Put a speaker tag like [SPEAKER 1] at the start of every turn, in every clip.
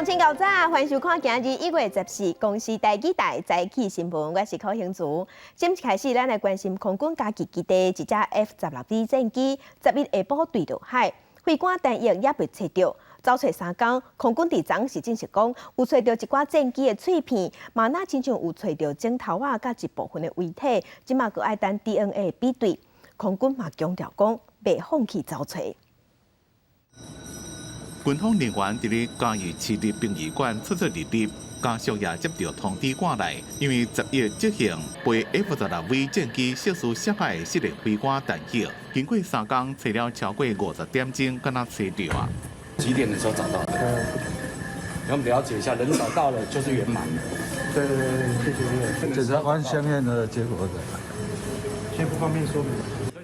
[SPEAKER 1] 鄉親𠢕早，歡迎收看今日1月14公視台語台早起新聞，我是柯興竹。先開始，咱來關心空軍嘉義基地一隻 F-16V 戰機，11下晡墜落海，飛官彈藥猶未揣著。走揣3工，空軍佇昨時證實講，有揣著一寡戰機的碎片，嘛若親像有揣著枕頭仔佮一部分的遺體，這馬閣愛等 DNA 比對。空軍嘛強調講，袂放棄搜揣。
[SPEAKER 2] 軍方人員佇咧嘉義市立殯儀館出出入入，家屬也接著通知趕來，因為11執行飛 F-16V 戰機失事涉海的失聯飛官陳奕，經過3工，揣了超過50點鐘，敢若揣著啊？
[SPEAKER 3] 幾點的時候找到的？我們了解一下，人找到了就是圓滿了。
[SPEAKER 4] 對對對，謝謝。檢察官相驗的結果的，
[SPEAKER 5] 先不方便說明。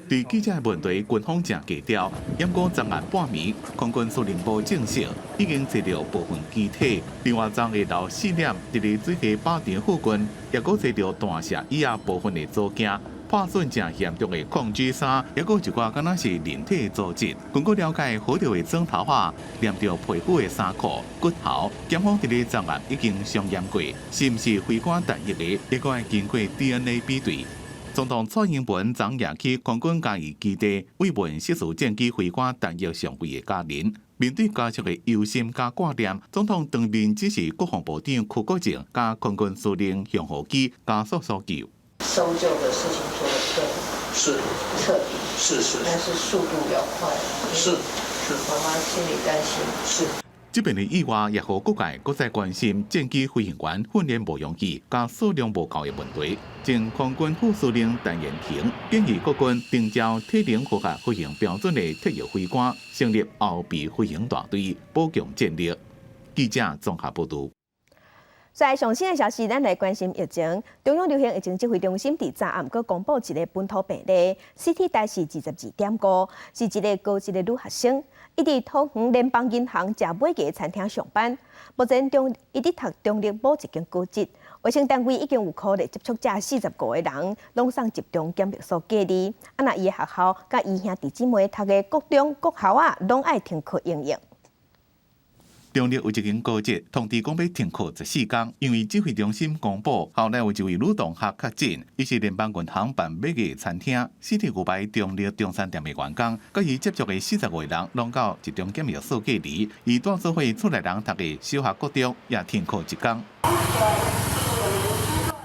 [SPEAKER 2] 對記者的問題，軍方誠低調。毋過昨暗半暝，空軍司令部證實已經揣著部分機體。另外，昨下晝4點，佇咧水下靶場附近，也閣揣著彈射椅仔部分的組件，破損誠嚴重的抗 G 衫，也閣一寡敢若是人體組織。根據了解，獲著的枕頭仔，黏著皮膚的衫褲、骨頭，檢方佇咧昨暗已經相驗過，是毋是飛官陳奕的，猶閣愛經過 DNA 比對。總統蔡英文昨夜去空軍嘉義基地慰問失事戰機飛官陳奕上尉的家人，面對家屬的憂心佮掛念，總統當面指示國防部長邱國正佮空軍司令熊賀基加速搜救。
[SPEAKER 6] 搜救的事情做得更徹底，但是速度要快，媽媽心裡擔心，
[SPEAKER 2] 是。這邊的意外也予各界閣再關心戰機飛行員訓練無容易，佮數量無夠的問題。前空軍副司令陳延廷建議國軍徵召體能符合飛行標準的退役飛官，成立後備飛行大隊，補強戰力。記者綜合報導。
[SPEAKER 1] 在上新的消息，咱來關心疫情。中央流行疫情指揮中心佇昨暗閣公布一个本土病例，CT 值是22.5，是一个高職的女學生。伊佇桃園聯邦銀行食尾牙餐廳上班，目前中伊佇讀中壢某一間高職，衛生單位已經有可能接觸者45個人，攏送集中檢疫所隔離。啊，若伊的學校佮伊兄弟姊妹讀的國中、國校啊，攏愛停課營業。
[SPEAKER 2] 中壢有一間高職通知講欲停課14工，因為指揮中心公布，校內有一位女同學確診，伊是聯邦銀行辦尾牙餐廳四鐵牛排中壢中山店的員工，佮伊接觸的45個人，攏到集中檢疫所隔離。伊蹛做伙厝內人讀的小學、國中也停課一工。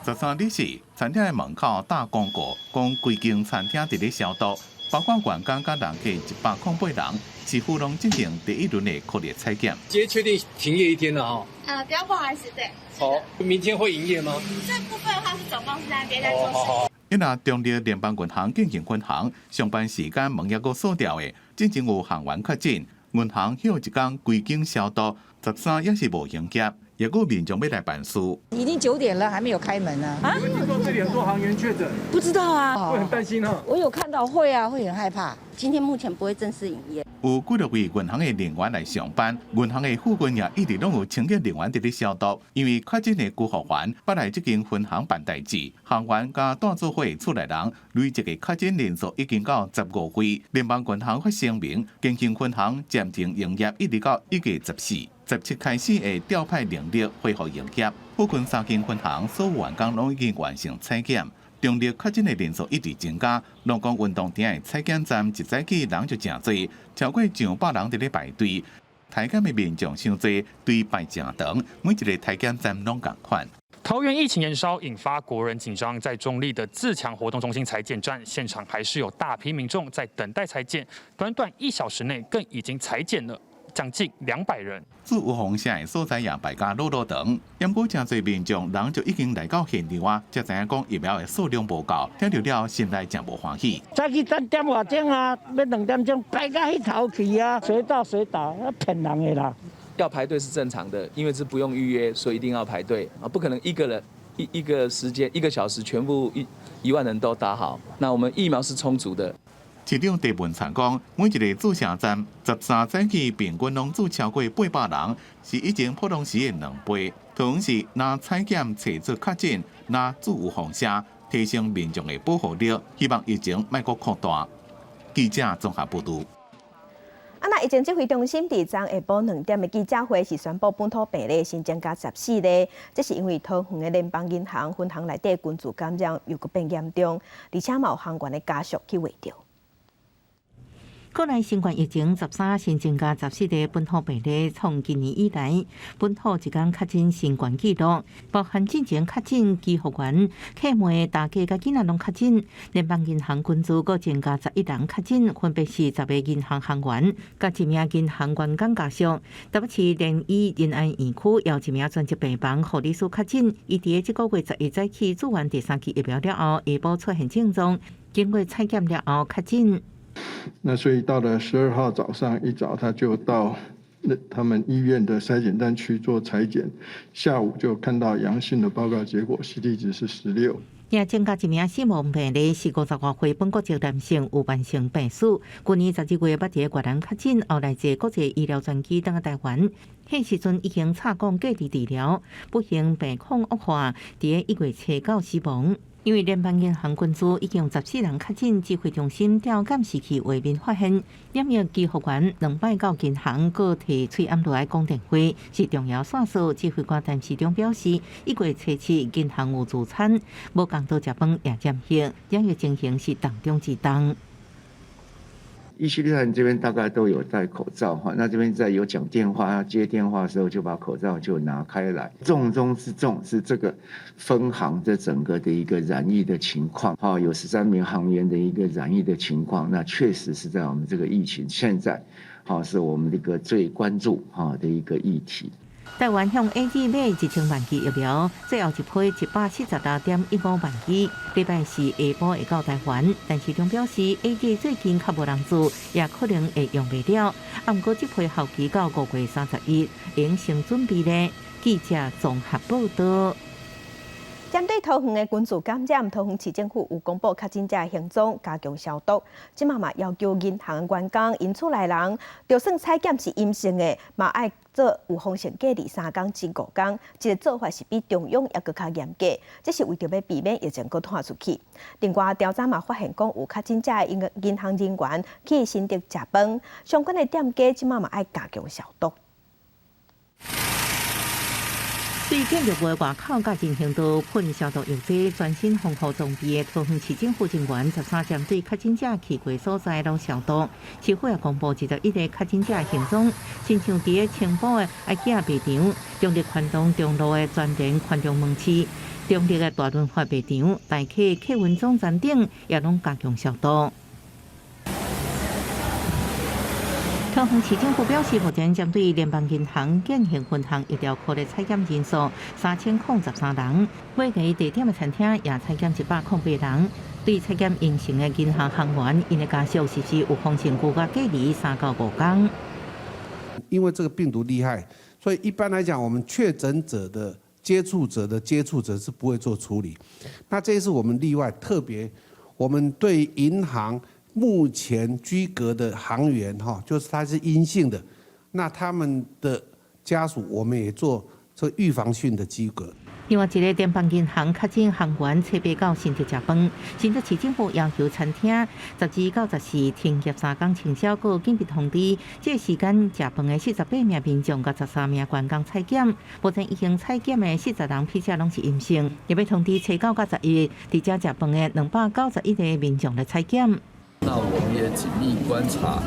[SPEAKER 2] 13日時，餐廳的門口貼公告，講規間餐廳佇咧消毒，包括員工佮人客108人，幾乎攏進行第一輪的擴烈採檢。
[SPEAKER 7] 今天確定停業一天了哈？
[SPEAKER 8] 啊，比較不好意思，對。
[SPEAKER 7] 好，明天會營業嗎？
[SPEAKER 8] 這部分的話是總公司那邊在做事。
[SPEAKER 2] 因為中壢聯邦銀行建營分行上班時間門猶閣鎖著的，進前有行員確診，銀行歇一工規間消毒，13也是無營業，也閣民眾欲來辦事。
[SPEAKER 9] 已經9點了，還沒有開門呢。
[SPEAKER 5] 啊？聽說這裡很多行員確診？
[SPEAKER 9] 不知道啊。
[SPEAKER 5] 會很擔心啊。
[SPEAKER 9] 我有看到會啊，會很害怕。
[SPEAKER 10] 今天目前不會正式營業。
[SPEAKER 2] 有幾多位銀行的人員來上班，銀行的附近也一直攏有清潔人員佇咧消毒。因為確診的辜學員捌來這間分行辦代誌，行員佮蹛做伙厝內人累積的確診人數已經到15位。聯邦銀行發聲明，建興分行暫停營業，一直到1月14、17開始會調派人力恢復營業。附近三間分行所有員工攏已經完成採檢。中壢確診的人數一直增加，龍岡運動場的採檢站一早起人就誠濟，超過上百人佇咧排隊。採檢的民眾傷濟，隊排誠長，每一个採檢站攏仝款。
[SPEAKER 11] 桃園疫情延燒，引發國人緊張。在中壢的自強活動中心採檢站現場，還是有大批民眾在等待採檢。短短一小時內，更已經採檢了將近200人。
[SPEAKER 2] 自有風險的所在也排甲老老長，毋過誠濟民眾人就已經來到現場啊，才知影講疫苗的數量無夠，聽著了心內誠無歡喜。
[SPEAKER 12] 早起等點外鐘啊，欲2點鐘排到彼頭去啊，隨到隨到，騙人的啦。
[SPEAKER 13] 要排隊是正常的，因為是不用預約，所以一定要排隊啊，不可能一個人一個時間一個小時全部1萬人都打好。那我們疫苗是充足的。
[SPEAKER 2] 市長鄭文燦講，每一个注射站13早起平均攏注超過800人，是以前普通時的2倍。同時，若採檢測出確診，若注有放射，提升民眾的保護力，希望疫情莫閣擴大。記者綜合報導。
[SPEAKER 1] 啊，那疫情指揮中心佇昨下晡2點的記者會是宣布本土病例新增加14例，這是因為桃園的聯邦銀行分行內底群聚感染又閣變嚴重，而且嘛有行員的家屬去確診。
[SPEAKER 14] 國內新冠疫情13新增加14例本土病例，創今年以來本土一工確診新懸紀錄，包含進前確診機服員、客賣大家佮囡仔攏確診。聯邦銀行群組閣增加11人確診，分別是10個銀行行員，佮一名銀行員工家屬。台北市聯醫仁愛院區有一名專責病房護理師確診，伊佇這個月11早起注完第三劑疫苗了後，下晡出現症狀，經過採檢了後確診。
[SPEAKER 15] 那所以到了12號早上一早，他就到那他們醫院的篩檢站去做採檢，下午就看到陽性的報告結果，CT 值是16。
[SPEAKER 14] 也增加一名死亡病例，是50外歲本國籍男性，有慢性病史。去年12月捌佇越南確診，後來坐國際醫療專機轉來台灣，彼時陣已經插管隔離治療，不幸病況惡化，佇1月7號死亡。因為聯邦銀行群組已經14人確診，指揮中心調監視器畫面發現，染疫機服員兩擺到銀行，閣提喙罨落來講電話，是重要線索。指揮官陳時中表示，1月7銀行有助餐，無仝桌食飯也染疫，染疫情形是重中之重。
[SPEAKER 16] 醫師團這邊大概都有戴口罩哈，那這邊在有講電話、接電話的時候就把口罩就拿開來。重中之重是這個分行這整個的一個染疫的情況，哈，有13名行員的一個染疫的情況，那確實是在我們這個疫情現在，哈，是我們這個最關注哈的一個議題。
[SPEAKER 14] 台灣向 AZ 買1000萬劑疫苗，最後一批176.15萬劑，禮拜四下晡會到台灣。陳時中表示，AZ 最近較無人做，也可能會用袂了。啊，毋過這批效期到5月31，應先準備咧。記者綜合報道。
[SPEAKER 1] 針對桃園的群聚感染，桃園市政府有公布確診者行蹤，加強消毒。這馬嘛要求銀行員工𪜶厝內人，就算採檢是陰性的，嘛愛做預防性隔離3工至5工。這個做法是比中央猶閣較嚴格，這是為著欲避免疫情閣傳出去。另外調查嘛發現講有確診者的銀行人員去新竹食飯，相關的店家這馬嘛愛加強消毒。
[SPEAKER 14] 對建築物外口佮人行道噴消毒藥劑，全身防護裝備的桃園市政府人員13針對確診者去過所在攏消毒。市府也公布21個確診者行蹤，親像佇咧青埔的愛仔賣場、中壢寬東中路的全聯寬中門市、中壢的大潤發賣場、大溪客運總站頂也攏加強消毒。桃園市政府表示，目前針對聯邦銀行建行分行醫療科的採檢人數3013人，每個地點的餐廳也採檢108人。對採檢陰性的銀行行員，𪜶的家屬實施預防性居家隔離3到5工。
[SPEAKER 17] 因為這個病毒厲害，所以一般來講，我們確診者的接觸者的接觸者是不會做處理。那這一次我們例外，特別我們對銀行目前居隔的行員，哈，就是他是陰性的，那他們的家屬，我們也做這預防性的居隔。
[SPEAKER 14] 另外一個聯邦銀行確診行員初八到新竹食飯，新竹市政府要求餐廳12到14停業3工清消，閣緊急通知，這個時間食飯的48名民眾佮13名員工採檢，目前已經採檢的40人 PCR 攏是陰性，也欲通知初九佮11佇遮食飯的291個民眾來採檢。
[SPEAKER 13] 那我們也緊密觀察，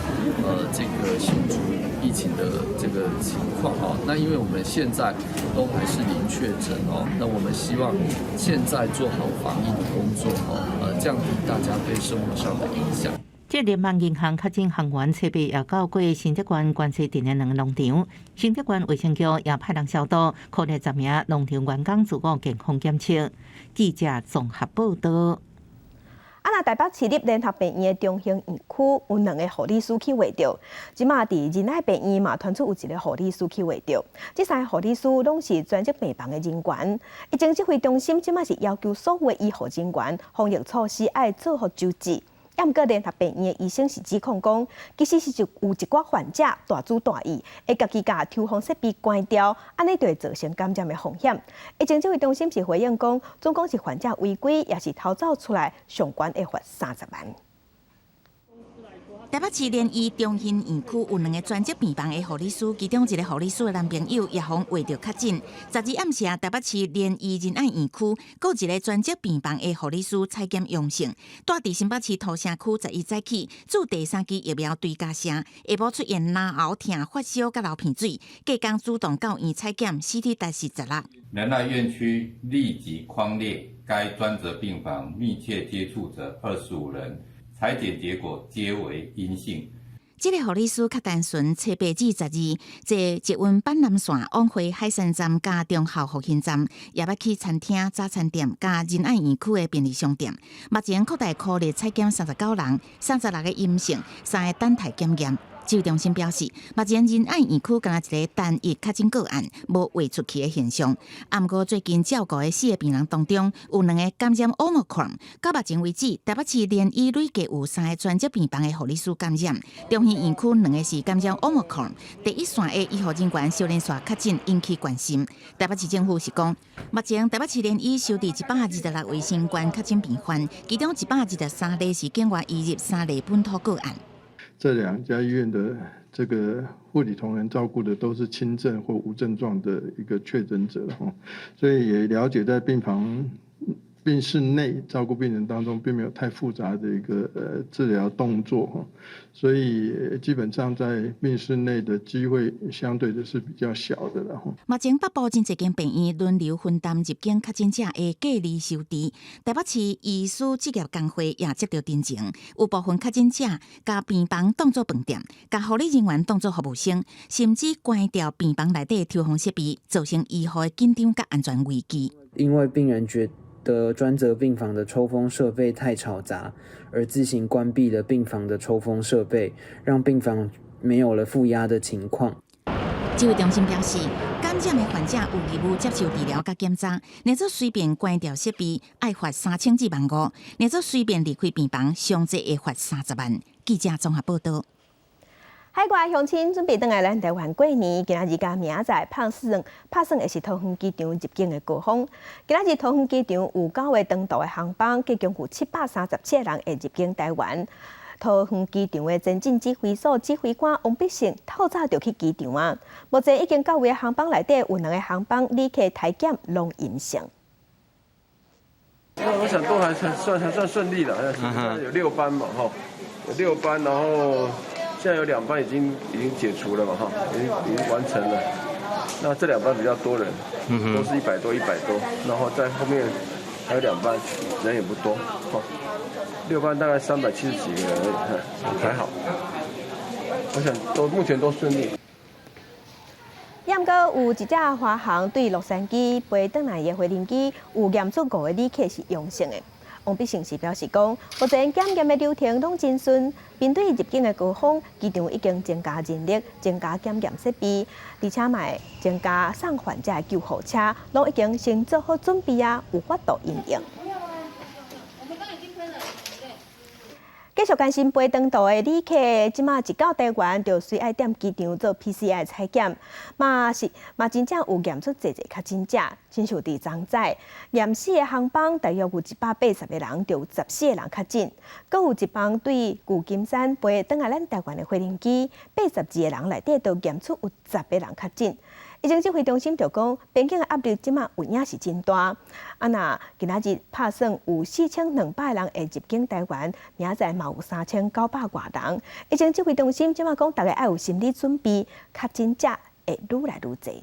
[SPEAKER 13] 這個新竹疫情的這個情況哦。那因為我們現在都還是零確診哦，那我們希望現在做好防疫的工作哦，降低大家對生活上的影響。
[SPEAKER 14] 這聯邦銀行確診行員初八也到過新竹縣關西鎮的兩個農場，新竹縣衛生局也派人消毒，可能10名農場員工自我健康檢測。記者綜合報道。
[SPEAKER 1] 啊，若台北市立聯合病院的中興院區有兩個護理師去確診，這馬佇仁愛病院嘛傳出有一個護理師去確診。這三個護理師攏是專責病房的人員。疫情指揮中心這馬是要求所有醫護人員防疫措施愛做予周至。毋過聯合病院的醫生是指控講，其實是有一寡患者大主大意，會家己共抽風設備關掉，按呢就會造成感染的風險。疫情指揮中心是回應講，總共是患者違規，抑是偷走出來，上懸會罰30萬。
[SPEAKER 10] 台北市聯醫中興院區有兩个專責病房的護理師，其中一个護理師的男朋友也予人懷著確診。12暗時，台北市聯醫仁愛院區閣一个專責病房的護理師採檢陽性，住佇新北市土城區11早起注第三劑疫苗追加劑，下晡出現咽喉疼、發燒佮流鼻水，隔工主動到院採檢，CT 值是16。
[SPEAKER 18] 仁愛院區立即匡列該專責病房密切接觸者25人。採檢結果皆為陰性。
[SPEAKER 10] 這个護理師較單純，初八至12坐捷運板南線往回海山站佮忠孝復興站，也捌去餐廳、早餐店佮仁愛院區的便利商店。目前擴大科列採檢39人，36个陰性，三个等待檢驗。指揮中心表示，目前仁愛院區敢若一个單一確診個案，無畫出去的現象。啊，毋過最近照顧的四个病人當中，有兩个感染 Omicron。到目前為止，台北市聯醫累計有三个專責病房的護理師感染，中興院區兩个是感染 Omicron。第一線的醫護人員小連續確診引起關心。台北市政府是講，目前台北市聯醫收治126位新冠確診病患，其中123例是境外移入，三例本土個案。
[SPEAKER 15] 這兩家醫院的這個護理同仁照顧的都是輕症或無症狀的一個確診者，所以也了解在病房病室內照顧病人當中，並沒有太複雜的一個治療動作，所以基本上在病室內的機會相對的是比較小的啦。
[SPEAKER 10] 目前北部真濟間病院輪流分擔入境確診者的隔離收治，台北市醫師職業工會也接著陳情，有部分確診者共病房當作飯店，共護理人員當作服務生，甚至關掉病房內底抽風設備，造成醫護的緊張佮安全危機。
[SPEAKER 19] 因為病人覺得專責病房的抽風設備太吵雜，而自行關閉了病房的抽風設備，讓病房沒有了負壓的情況。
[SPEAKER 10] 指揮中心表示，感染的患者有義務接受治療佮檢查，若做隨便關掉設備，愛罰3000至15,000；若做隨便離開病房，上濟會罰30萬。記者綜合報道。
[SPEAKER 1] 海外鄉親準備轉來咱台灣過年，今仔日佮明仔載拍算拍算會是桃園機場入境的高峰。今仔日桃園機場有九个長途的航班，計共有737個人會入境台灣。桃園機場的前進指揮所指揮官王必勝透早就去機場啊。目前已經到位的航班內底有兩个航班旅客篩檢攏陰性。
[SPEAKER 20] 那我想都還算順利的，有六班嘛，哈，有六班，然後。現在有兩班已經解除了嘛，哈，已經完成了。那這兩班比較多人，都是一百多一百多，然後在後面還有兩班人也不多，哈，六班大概370幾個人而已，還好。我想都目前都順利。
[SPEAKER 1] 毋過有一隻華航對洛杉磯飛轉來的飛行機有驗出五个旅客是陽性的。王必勝是表示講，目前檢驗的流程攏真順，面對入境的高峰，機場已經增加人力、增加檢驗設備，而且嘛會增加送患者的救護車，攏已經先做好準備啊，有法度因應。繼續關心飛長途的旅客，這馬一到台灣就隨愛踮機場做 PCR 採檢，嘛是嘛真正有驗出濟濟確診者，親像佇昨早驗四个航班，大約有180個人，就有14個人確診。閣有一班對舊金山飛轉來咱台灣的飛行機，82個人內底都驗出有10個人確診。疫情指揮中心就講，邊境的壓力這馬有影是真大。啊，若今仔日拍算有4200人會入境台灣，明仔載嘛有3900外人。疫情指揮中心這馬講，大家愛有心理準備，確診者會愈來愈濟。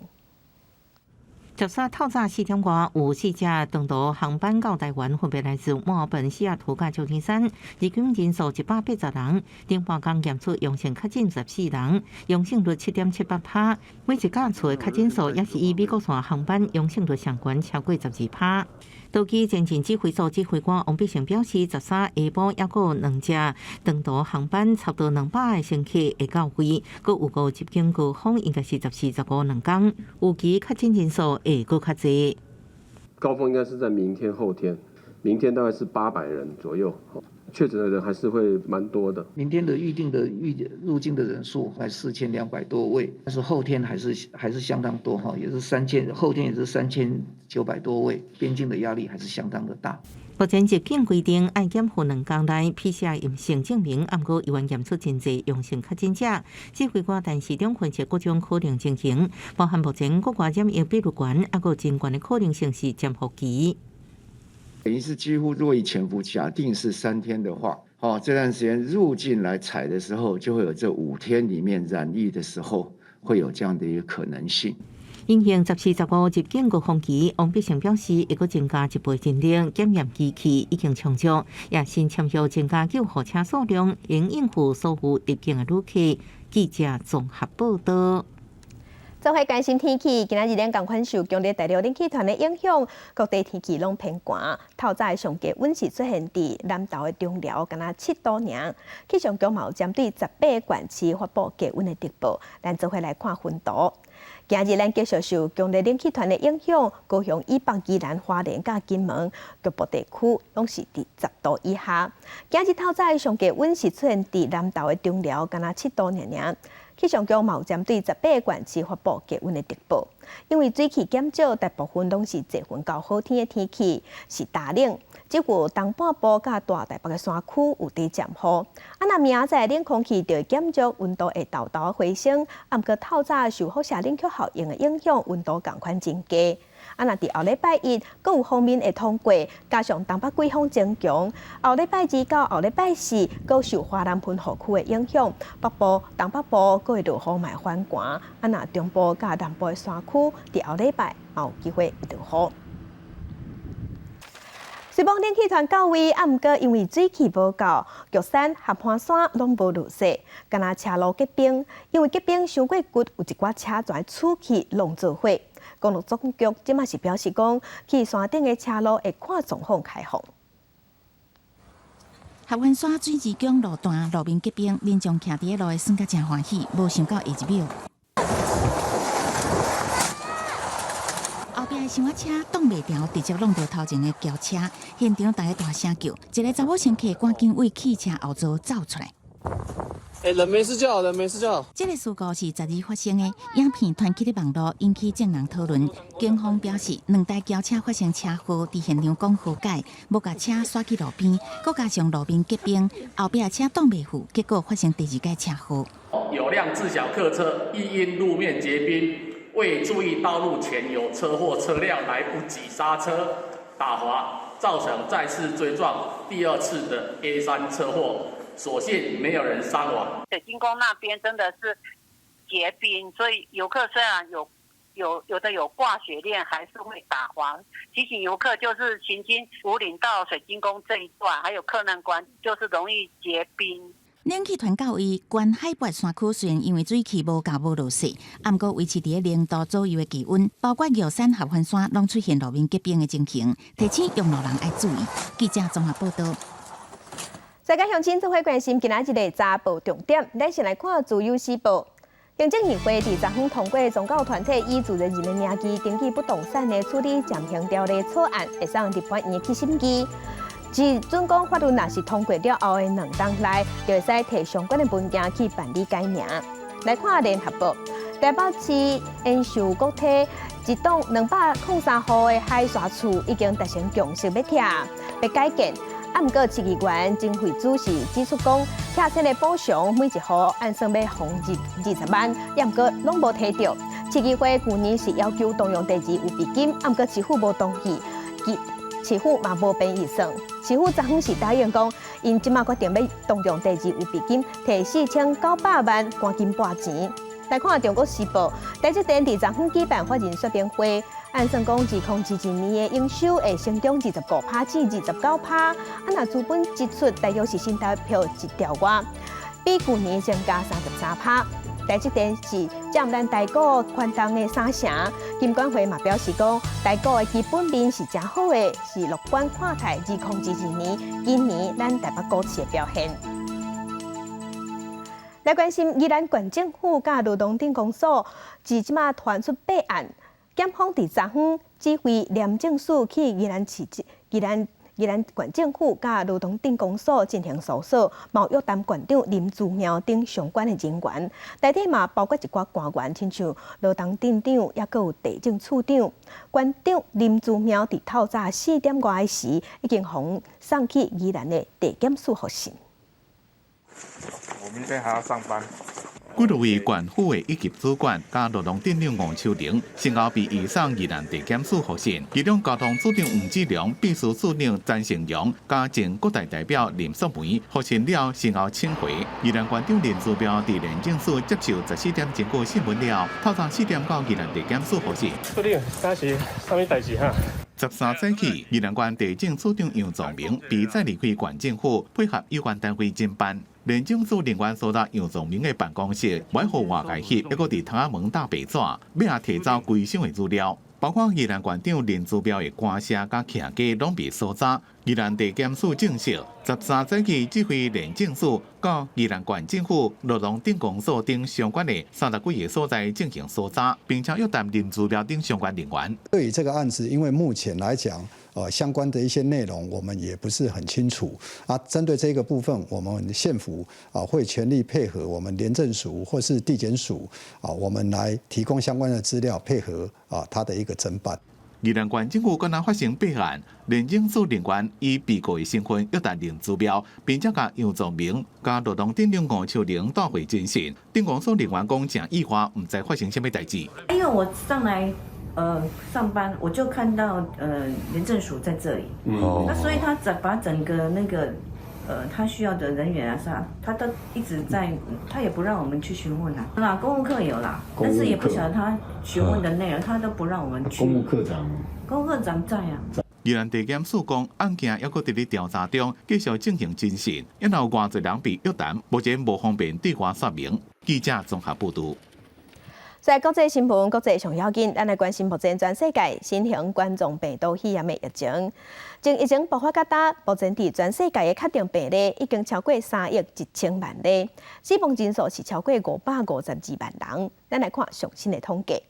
[SPEAKER 14] 13透早4點外，有四隻長途航班到台灣，分別來自墨爾本、西雅圖佮舊金山。入境人數180人，頂半工驗出陽性確診14人，陽性率7.78%。每一架次的確診數也是以美國線航班陽性率上懸，超過12%。桃機前進指揮所指揮官王必勝表示，13下晡猶閣有兩隻長途航班，差不多200个乘客會到位，閣有個入境高峰，應該是14、15兩工，預期確診人數會閣較濟。
[SPEAKER 20] 高峰應該是在明天後天，明天大概是800人左右，确诊的人還是會蠻多的。
[SPEAKER 6] 明天的預定的預入境的人數係4200多位，但是後天還是相當多哈，也是三千，後天也是3900多位，邊境的壓力還是相當的大。
[SPEAKER 14] 目前入境規定愛檢驗2工內 PCR 陰性證明，毋過猶原驗出真濟陽性確診者。指揮官陳時中分析各種可能情形，包含目前國外染疫比率懸，抑閣真懸的可能性是潛伏期。
[SPEAKER 16] 等於是幾乎，若以潛伏假定是3天的話，哦，這段時間入境來採的時候，就會有這5天裡面染疫的時候，會有這樣的一個可能性。
[SPEAKER 14] 因應14、15入境高峰期，王必勝表示，會閣增加一倍人力檢驗機器已經充足，也新簽約增加救護車數量，應應付所有入境的旅客。記者綜合報道。
[SPEAKER 1] 做伙關心天氣，今仔日咱仝款受強烈大陸冷氣團的影響，各地天氣攏偏寒。透早的上低溫是出現佇南投的中寮，敢若7度爾。氣象局嘛有針對18個縣市發布低溫的特報。咱做伙來看溫度。今日咱繼續受強烈冷氣團的影響，高雄以北、宜蘭花蓮佮金門局部地區攏是佇10度以下。今日透早的上低溫是出現佇南投的中寮，敢若7度爾爾。氣象局嘛有針對18個縣市發布低溫的特報，因為水汽減少，大部分攏是濟雲到好天的天氣，是大冷。只有東半部佮大台北的山區有佇漸雨。啊，若明仔載冷空氣就會減弱，溫度會沓沓回升。啊，毋過透早受輻射冷卻效應的影響，溫度仝款真低。啊，若佇後禮拜一，閣有鋒面會通過，加上東北季風增強，後禮拜二到後禮拜四，閣受華南盆雨區的影響，北部、東北部閣會落雨，嘛會反寒。啊，若中部佮南部的山區，佇後禮拜嘛有機會會落雨。雖罔冷氣團到位，啊，毋過因為水汽無夠，玉山、合歡山攏無落雪，敢若車路結冰。因為結冰傷過骨，有一寡車船出去攏做伙。公路總局這馬是表示講，去山頂的車路會看狀況開放。
[SPEAKER 10] 合歡山水二江路段路面結冰，民眾徛佇咧路的耍甲誠歡喜，無想到下一秒，後壁的小車擋袂牢，直接挵著頭前的轎車，現場大家大聲叫，一个查某乘客趕緊為汽車後座走出來。
[SPEAKER 7] 欸，人沒事就好，人沒事就好。
[SPEAKER 10] 這个事故是12發生的，影片傳去咧網路，引起眾人討論。警方表示，兩台轎車發生車禍，佇現場講和解，無共車徙去路邊，閣加上路面結冰，後壁車擋袂住，結果發生第二擺車禍。
[SPEAKER 21] 有輛自小客車亦因路面結冰，未注意道路前有車禍車輛，來不及剎車打滑，造成再次追撞第二次的 A3 車禍。所幸沒有人傷亡。
[SPEAKER 22] 水晶宮那邊真的是結冰，所以遊客雖然有的有掛雪鏈，還是會打滑。提醒遊客就是行經武嶺到水晶宮這一段，還有克難關，就是容易結冰。
[SPEAKER 10] 冷氣團到位，懸海拔山區雖然因為水汽無夠無落雪，毋過維持佇0度左右的氣溫，包括玉山、合歡山攏出現路面結冰的情形，提醒用路人愛注意。記者綜合報道。
[SPEAKER 1] 大家鄉親做伙關心今仔日的早報重點，咱先來看《自由時報》。行政院會佇昨昏通過宗教團體以自然人的名義登記不動產的處理暫行條例草案，會送立法院去審議。只準講法律若是通過了後的2冬內，就會使提相關的文件去辦理改名。來看聯合報，台北市延壽國體一棟203戶的海沙厝已經達成共識，欲拆，欲改建。啊，毋過市議員曾惠珠是指出講，拆遷的補償每一戶按算欲予20萬，也毋過攏無提著。市議會舊年是要求動用第二預備金，啊，毋過市府無同意，市府嘛無編預算。市府昨昏是答應講，𪜶這馬決定欲動用第二預備金，提4900萬，趕緊撥錢。來看《中國時報》，台積電佇昨昏舉辦法人說明會，按算講2022年的營收會成長25%至29%，啊，若資本支出大約是新台票1兆外，比舊年增加33%。台積電是佔咱台股權重的三成，金管會嘛表示講，台股的基本面是誠好的，是樂觀看待2022年今年咱台北股市的表現。來關心宜蘭縣政府佮勞動鎮公所，自這馬傳出弊案，檢方佇昨昏指揮廉政署去宜蘭市、宜蘭宜宜蘭縣政府佮羅東鎮公所進行搜索，嘛約談縣長林姿妙等相關的人員，內底嘛包括一寡官員，親像羅東鎮長，抑閣有地政處長。縣長林姿妙佇透早4點外時，已經予送去宜蘭的地檢署複訊。
[SPEAKER 3] 我明天還要上班。
[SPEAKER 2] 幾落位縣府的一級主管佮羅東鎮長吳秋玲，先後被移送宜蘭地檢署複訊。其中交通署長黃志良、秘書處長詹成陽、佮前國大代表林淑梅複訊了，先後請回。宜蘭縣長林姿妙佇廉政署接受14點鐘過訊問了，透早4點到宜蘭地檢署複訊。
[SPEAKER 4] 處理，當時啥物代誌哈？13
[SPEAKER 2] 早起，宜蘭縣地政處長楊宗明被載離開縣政府，配合有關單位偵辦。廉政署人員搜查楊宗明的辦公室，欲予外界翕，抑閣佇窗仔門搭白紙，欲來提走規箱的資料，包括宜蘭縣長林姿妙的官舍佮徛家攏被搜查。宜蘭地檢署證實，13早起指揮廉政署到宜蘭縣政府、羅東鎮公所等相關的30幾个所在進行搜查，並且約談林姿妙等相關人員。
[SPEAKER 23] 對於這個案子，因為目前來講，相關的一些內容我們也不是很清楚。啊，針對這個部分，我們縣府啊會全力配合我們廉政署或是地檢署啊，我們來提供相關的資料，配合啊他的一個偵辦。
[SPEAKER 2] 宜蘭縣政府敢若發生弊案，廉政署人員以被告的身份約談林姿妙，並且共楊宗明、佮羅東鎮長吳秋玲帶回偵訊。鎮公所人員講誠意外，毋知發生啥物代誌。
[SPEAKER 24] 因為我上來上班，我就看到廉政署在這裡，那所以他整把整個那個他需要的人員啊啥，他都一直在，他也不讓我們去詢問啊。那公務課有啦，但是也不曉得他詢問的內容，他都不讓我們去。
[SPEAKER 25] 公務課長，
[SPEAKER 24] 公務課長在啊。
[SPEAKER 2] 宜蘭地檢署講，案件猶閣佇咧調查中，繼續進行偵訊，然後偌濟人被約談，目前無方便對外說明。記者綜合報導。
[SPEAKER 1] 在國際新聞、國際上要緊，咱來關心目前全世界新型冠狀病毒肺炎的疫情。從疫情爆發到今，目前佇全世界的確診病例已經超過3億1千萬例，死亡人數是超過552萬人。咱來看上新的統計，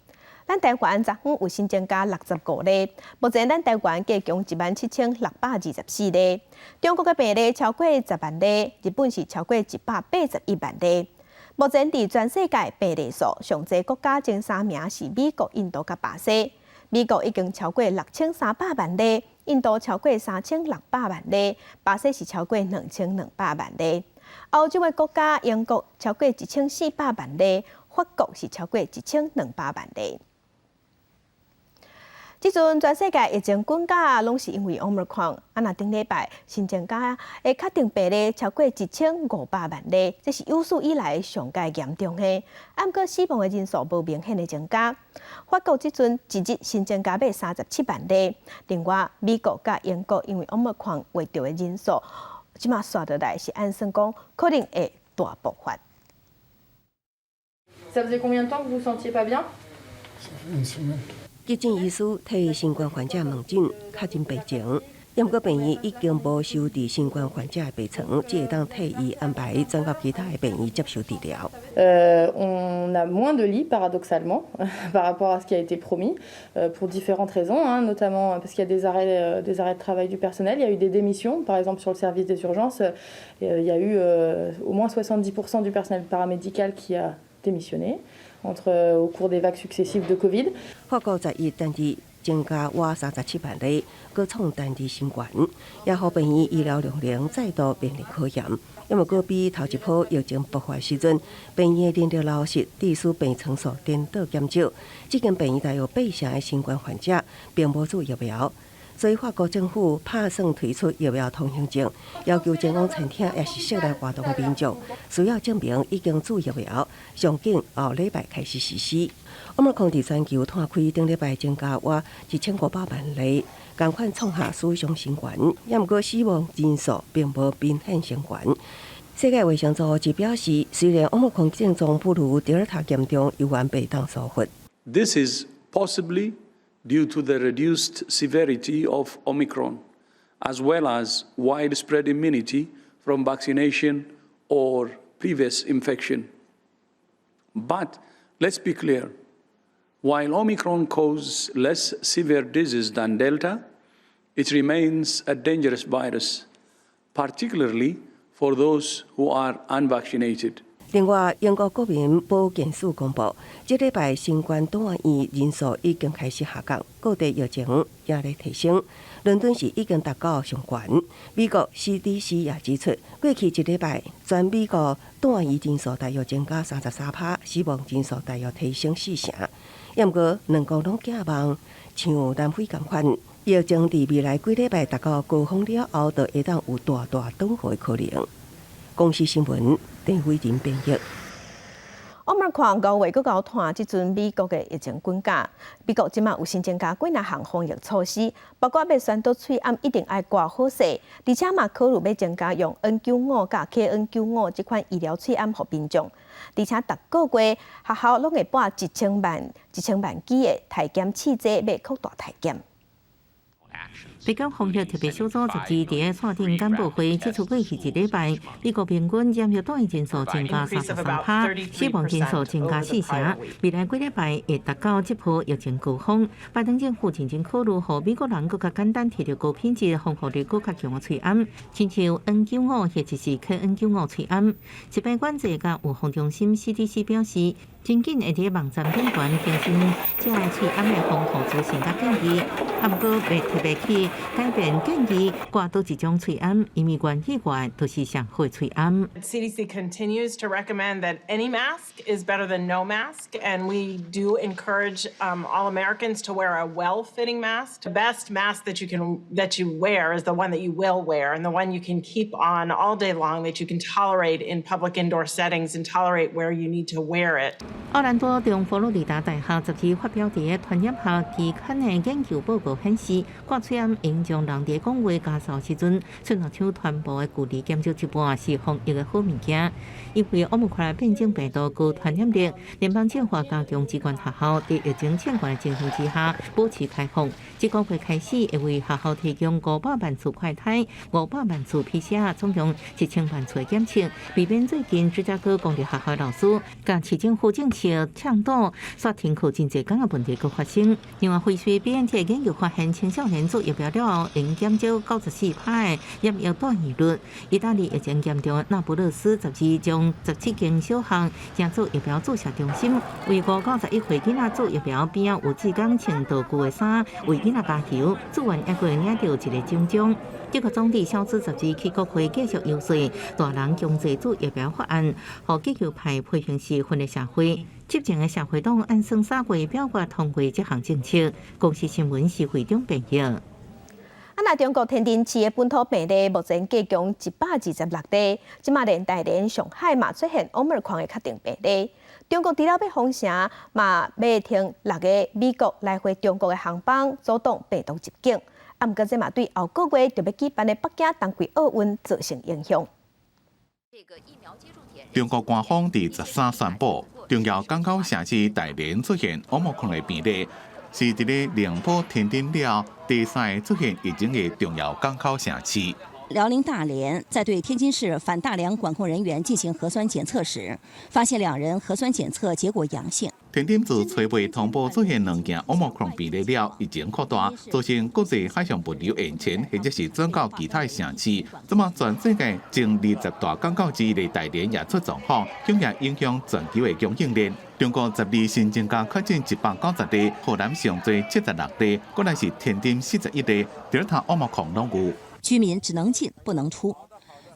[SPEAKER 1] 咱台灣昨昏有新增加65例，目前咱台灣計共17,624例。中國的病例超過10萬例，日本是超過181萬例。目前佇全世界病例數上濟國家前三名是美國、印度佮巴西。美國已經超過6300萬例，印度超過3600萬例，巴西是超過2200萬例。歐洲的國家英國超過1400萬例，法國是超過1200萬例。這陣全世界疫情滾價，攏是因為 Omicron。啊，若頂禮拜新增加的確診病例超過1500萬例，這是有史以來上蓋嚴重的。啊，毋過死亡的人數無明顯的增加。法國這陣一日新增加欲37萬例。另外，美國佮英國因為 Omicron 罹著的人數，這馬紲落來是按算講可能會大爆發。
[SPEAKER 26] Ça faisait combien de temps que vous vous sentiez pas bien？
[SPEAKER 27] 急診醫師替新冠患者問診，確認病情。毋過病院已經無收治新冠患者的病床，只會當替伊安排轉到其他的病院接受治療。
[SPEAKER 26] On a moins de lits, paradoxalement, par rapport à ce qui a été promis, pour différentes raisons, hein, notamment parce qu'il y a des arrêts de travail du personnel, il y a eu des démissions, par exemple sur le service des urgences, il y a eu au moins 70% du personnel paramédical qui a démissionné au cours des vagues successives de Covid.
[SPEAKER 27] 法國11單日增加倚37萬例，閣創單日新高，也予病院醫療量能再度面臨考驗。因為閣比頭一波疫情爆發時陣，病院的人力流失，致使病床數顛倒減少。這間病院大約八成的新冠患者並無注疫苗，所以法國政府拍算推出疫苗通行證，要求前往餐廳抑是室內活動的民眾需要證明已經注疫苗，上緊後禮拜開始實施。Omicron佇全球湠開，頂禮拜增加倚1500萬例，仝款創下史上新高。也毋過死亡人數並無明顯升懸。世界衛生組織表示，雖然 Omicron 症狀不如德爾塔嚴重，猶原袂當疏忽。
[SPEAKER 28] This is possibly due to the reduced severity of Omicron, as well as widespread immunity from vaccination or previous infection. But let's be clear. While Omicron causes less severe disease than Delta, It remains a dangerous virus, particularly for those who are unvaccinated.
[SPEAKER 27] 另外，英國國民保健署公布，這禮拜新冠住院人數已經開始下降，各地疫情也咧提升。倫敦市已經達到上懸。美國 CDC 也指出，過去一禮拜全美國住院人數大約增加33趴，死亡人數大約提升四成。毋過兩國攏寄望像南非仝款，疫情佇未來幾禮拜達到高峰了後，就會當有大大轉好的可能。公視新聞鄭偉仁編譯。
[SPEAKER 1] Omicron 五月閣𠢕拖，這陣美國的疫情滾價，美國這馬有新增加幾若項防疫措施，包括欲宣導喙罨一定愛掛好勢，而且嘛考慮欲增加用 N95佮 KN95這款醫療喙罨予民眾，而且逐個月學校攏會撥1000萬支的篩檢試劑，欲擴大篩檢。
[SPEAKER 14] 白宮防疫特別小組十二佇咧線頂簡報會指出，過去一禮拜，美國平均染疫住院人數增加33趴，死亡人數增加四成。未來幾禮拜會達到這波疫情高峰。拜登政府認真考慮，予美國人閣較簡單提著高品質、防護力閣較強的喙罨，親像 N95或者是 KN95 喙罨。疾病管制佮預防中心 CDC 表示，真緊會佇網站頂懸更新這个喙罨的防護資訊佮建議，啊，毋過袂特別去改變建議掛佗一種喙罨，因為願意掛都是上好的喙罨。
[SPEAKER 5] CDC continues to recommend that any mask is better than no mask, and we do encourage all Americans to wear a well-fitting mask. The best mask that you wear is the one that you will wear, and the one you can keep on all day long, that you can tolerate in public indoor settings and tolerate where you need to wear it.
[SPEAKER 14] 奧蘭多中佛羅里達大學十二發表佇個傳染學期刊的研究報告顯示，掛喙罨會將人佇講話咳嗽時陣，喙瘻腔傳播的距離減少一半，是防疫的好物件。因為奧密克戎變種病毒高傳染力，聯邦政府加強支援學校，佇疫情漸緩的情形之下，保持開放。這個月開始會為學校提供500萬次快篩、500萬次 PCR，總共1000萬次的檢測，避免最近芝加哥公立學校老師佮市政府政策倡導煞停課真濟工的問題閣發生。另外，輝瑞 BNT 研究發現，青少年注疫苗了後，會減少94趴的染疫住院率。意大利疫情嚴重的那不勒斯十二將17間小學成做疫苗注射中心，為5到11歲囡仔注疫苗，邊仔有志工穿道具的衫為囡仔加油，注完猶閣會領著一个獎章。德國總理蕭茲十二去國會繼續遊說大人強制注疫苗法案，予極右派批評是分裂社會。執政的社會黨按算3月表決通過這項政策。公視新聞是會長編譯。
[SPEAKER 1] 啊，那中國天津市的本土病例目前加強126例，這馬連大連、上海嘛出現 Omicron 的確定病例。中國除了欲封城，嘛欲停六個美國來回中國的航班，阻擋病毒入境。啊，毋過這嘛對後個月就欲舉辦的北京冬季奧運造成影響。
[SPEAKER 2] 中國官方佇13宣布，重要港口城市大連出現 Omicron 的病例，是佇咧寧波、天津了第三个出現疫情的重要港口城市。
[SPEAKER 8] 遼寧大連在對天津市返大連管控人員進行核酸檢測時，發現兩人核酸檢測結果陽性。
[SPEAKER 2] 天津自初八通報出現兩件 Omicron 病例了，疫情擴大，造成國際海上物流延遲，或者是轉到其他城市。這馬全世界前20大港口之一的大連也出狀況，恐也影響全球的供應鏈。中國12新增加確診190例，河南上濟76例，閣來是天津41例，德爾塔 Omicron 攏有。
[SPEAKER 8] 居民只能進不能出。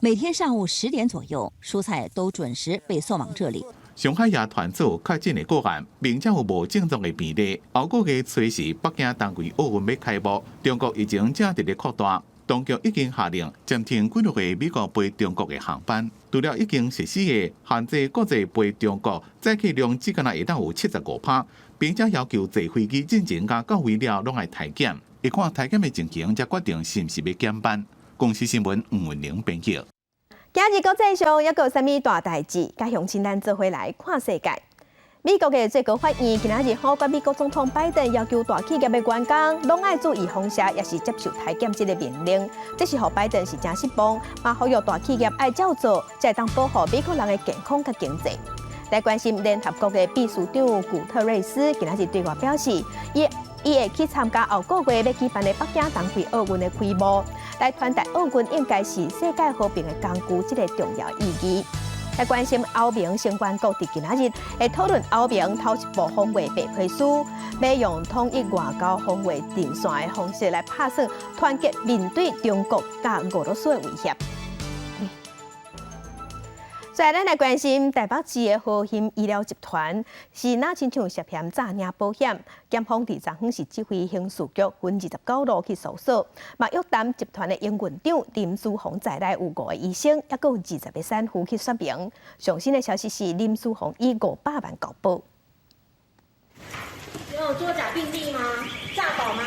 [SPEAKER 8] 每天上午10點左右，蔬菜都準時被送往這裡。
[SPEAKER 2] 上海也傳出有確診的個案，並且有無症狀的病例。後個月初時，北京冬季奧運欲開幕，中國疫情正佇咧擴大，當局已經下令暫停幾落個美國飛中國的航班。除了已經實施的限制國際飛中國載客量只敢若會當有75趴，並且要求坐飛機進前佮到位了攏愛體檢，會看體檢的情形，才決定是毋是欲減班。公視新聞吳文玲編譯。
[SPEAKER 1] 今日國際上猶閣有啥物大代誌？佮鄉親咱做伙來看世界。美國的最高法院今仔日否決美國總統拜登要求大企業的員工攏愛注預防射，抑是接受體檢這个命令，這是予拜登是誠失望，嘛呼籲大企業愛照做，才會當保護美國人的健康佮經濟。來關心聯合國的秘書長古特瑞斯今仔日對外表示，伊伊會去參加後個月欲舉辦的北京冬季奧運的開幕，來傳達奧運應該是世界和平的工具，這個重要意義。來關心歐盟成員國佇今仔日會討論歐盟頭一部防衛白皮書，欲用統一外交防衛陣線的方式來拍算團結面對中國佮俄羅斯的威脅。再來，咱來關心台北市的和欣醫療集團是若親像涉嫌詐領保險，檢方佇昨昏是指揮刑事局分29路去搜索，嘛約談集團的營運長林書鴻在內有五個醫生，抑閣有20個產婦去說明。上新的消息是林書鴻以500萬交保。
[SPEAKER 9] 有作假病歷嗎？詐保嗎？